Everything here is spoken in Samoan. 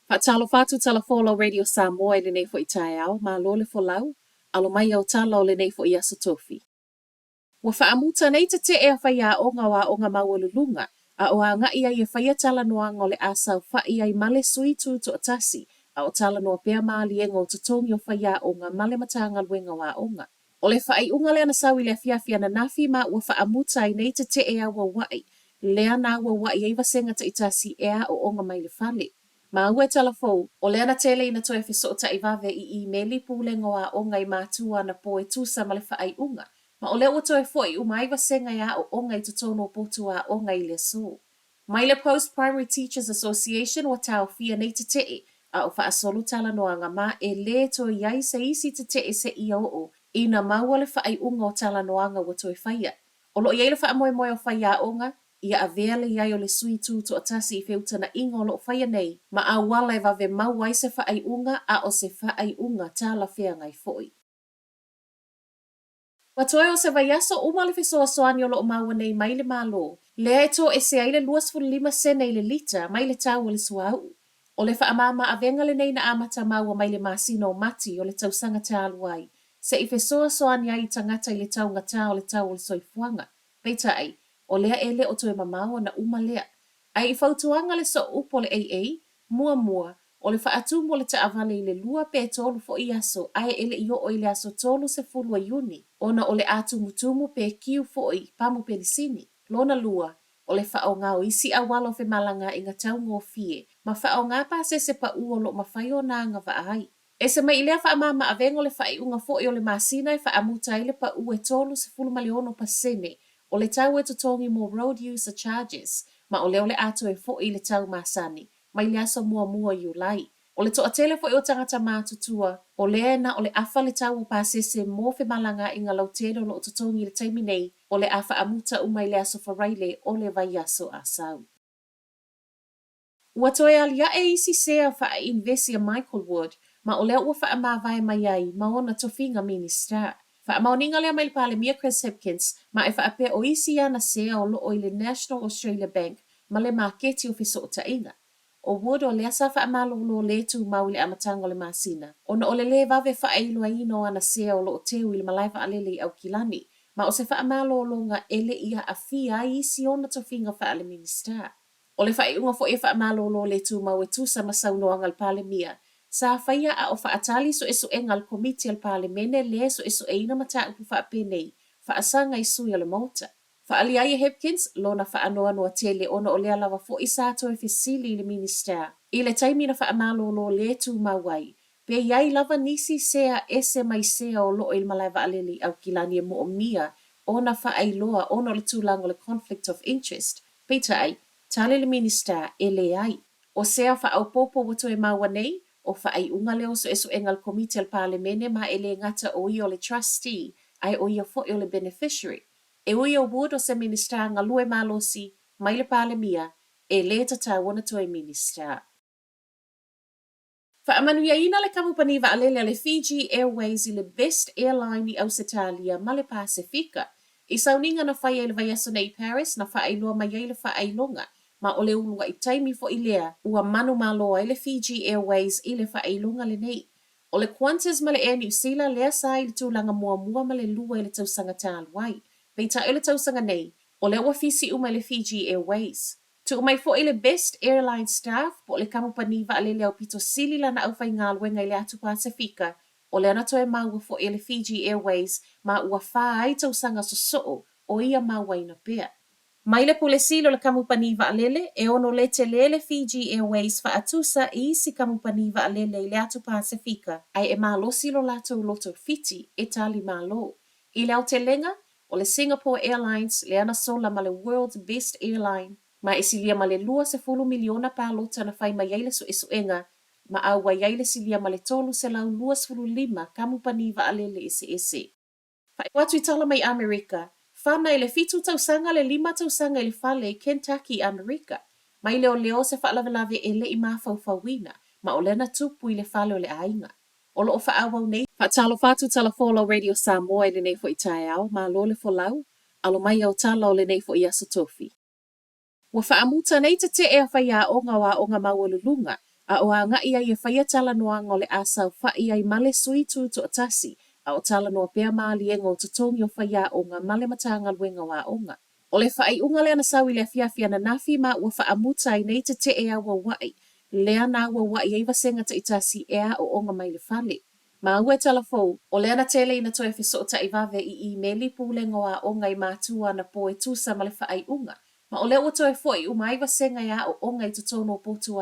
Faatalofa atu Talafolau Radio Samoa i lenei foi taeao, malo le folau, alo mai au tala o lenei foi aso tofi. Ua faamuta nei tetee a faiaoga o aoga maualuluga, a o agai ai e faia talanoaga o le a saofa'i ai ma le sui tuto'atasi, a o talanoa pea maliega o totogi o faiaoga ma le Matagaluega o Aoga. O le faaiuga lea na sau i le afiafi ananafi ma ua faamuta ai nei tetee auaua'i, lea na auaua'i ai vasega taitasi e aooga mai le fale. Maua e Talafou, o lea na tele ina toe fesoota'i vave i imeli pulega o aoga i matua anapo e tusa ma le faaiuga, ma o lea ua toe fo'i uma ai vasega e aooga i totonu o potu aoga i le aso. Mai le Post Primary Teachers Association ua taofia nei tetee, a o faasolo talanoaga ma e lē toe i ai se isi tetee seia oo ina maua le faaiuga o talanoaga ua toe faia. O lo o i ai le faamoemoe o faiaoga ia avea le i ai o le sui tutoatasi i feutana'iga o lo o faia nei ma auala e vave maua ai se faaiuga a o se faaiuga talafeagai foi. Ua toe o se vaiaso uma le fesoasoani o lo o maua nei mai le Malo, lea e toese ai le 25 sene i le lita mai le tau o le suauu. O le faamama-avega lenei na amata maua mai le masina o Mati o le tausaga talu ai, se i fesoasoani ai i tagata i le taugatā o le tau o le soifuaga. Peitai, o lea e le o toe mamao ona uma lea. Ae i fautuaga le sooupu o le AA, muamua, o le faatumu o le taavale i le lua pe tolu foi aso ae e le i oo i le aso 30 o Iuni, ona o le a tumutumu pe kiu foi pamu penisini. Lona lua, o le faaaoga o isi auala o femalagaaiga taugofie ma faaaoga pasese paʻu o lo o mafai ona agavaa ai. Ese mai i lea faamama-avega o le faaiuga foi o le masina e faamuta ai le paʻu e 36% o le tau e totogi mo road user charges, ma o lea o le a toe fo'i i le tau masani mai le aso muamua o Iulai. O le toatele foi o tagata matutua, o lea e na o le afa le tau o pasese mo femalagaaiga lautele o lo o totogi i le taimi nei, o le a faamuta uma i le aso Faraile o le vaiaso a sau. Ua toe aliaʻe isi sea faainivesi a Michael Wood ma o lea ua faamavae mai ai ma ona tofiga Minista. Faamaoniga lea mai le Palemia Chris Hipkins ma e faapea o isi ana sea o lo o i le National Australia Bank ma le maketi o fesootaiga. ʻO Wood o lea sa faamalōlō lē tumau i le amataga o le masina ona o le lē vave faailoaina o ana sea o lo o teu i le malae vaalele i Aukilani ma o se faamalōlōga e le i aafia ai isi ona tofiga faale-Minista. O le faaiuga foi e faamalōlō lē tumau e tusa ma saunoaga a le Palemia, sa faia a o faatali suesuega a le Komiti a le Palemene lē suesueina mataupu faapenei faasaga i sui o le Maota. Faaalia ai e Hipkins lona faanoanoa tele ona o lea lava foi sa toe fesili i le Minisita i le taimi na faamalōlō lē tumau ai, pe i ai lava nisi sea ese mai sea o lo o i le malae vaalele i Aukilani e moomia ona faailoa ona o le tulaga o le conflict of interest. Peitai, tali le Minisita, e leai. O sea faaopoopo ua toe maua nei, o faaiuga lea o suesuega a le Komiti a le Palemene ma e le gata o ia o le trustee ae o ia foi o le beneficiary. E ui o Wood o se Minisita galue malosi mai le Palemia, e le tatau ona toe Minisita. Faamanuiaina le kamupani vaalele a le Fiji Airways i le Best Airline i Ausetalia ma le Pasefika. I sauniga na faia i le vaiaso nei i Paris na faailoa mai ai le faailoga, ma o le ulua'i taimi foi lea ua manumalo ai le Fiji Airways i le faailoga lenei. O le Qantas ma le Air New Sila lea sa i le tulaga muamua ma le lua i le tausaga talu ai. Peitai o le tausaga nei, o lea ua fisi uma i le Fiji Airways. Tuu mai foi le Best Airline Staff po o le kamupani vaalele aupito sili lana aufaigaluega i le Atu Pasefika, o lea na toe maua foi e le Fiji Airways ma ua fā ai tausaga sosoo o ia mauaina pea. Mai le pule sili o le kamupani vaalele, e ono lē telē le Fiji Airways faatusa i isi kamupani vaalele i le Atu Pasefika, ae e malosi lo latou loto fiti e tali malo. I le aotelega, O le Singapore Airlines lea na sola ma le World's Best Airline, ma e silia ma le 20 miliona palota na fai mai ai le suesuega ma auai ai le silia ma le 325 kamupani vaalele eseese. Faaiu atu i tala mai Amerika, Fana i le fitu tausaga le lima tausaga i le fale i Kentucky, Amerika. Mai leoleo se faalavelave e le i mafaufauina, ma o lea na tupu i le fale o le aiga. O lo o faaauau nei. Faatalofa atu Talafolau Radio Samoa i lenei foi taeao, malo le folau, alo mai au tala o lenei foi aso tofi. Ua faamuta nei tetee a faiaoga o aoga maualuluga, A o agaʻi ai e faia talanoaga o le a saofaʻi ai ma le sui tutoʻatasi, a o talanoa pea maliega o totogi o faiaoga ma le Matagaluega o Aoga. ʻO le faaiuga lea na sau i le afiafi ananafi ma ua faamuta ai nei teteʻe auauaʻi lea na auauaʻi ai vasega taitasi e aʻoʻoga mai le fale. Maua e Talafou, ʻo lea na tele ina toe fesoʻotaʻi vave i ʻīmeli Pulega o Aʻoga i mātua anapo e tusa ma le faaiuga, ma o lea ua toe foʻi uma ai vasega e aʻoʻoga i totonu o potu.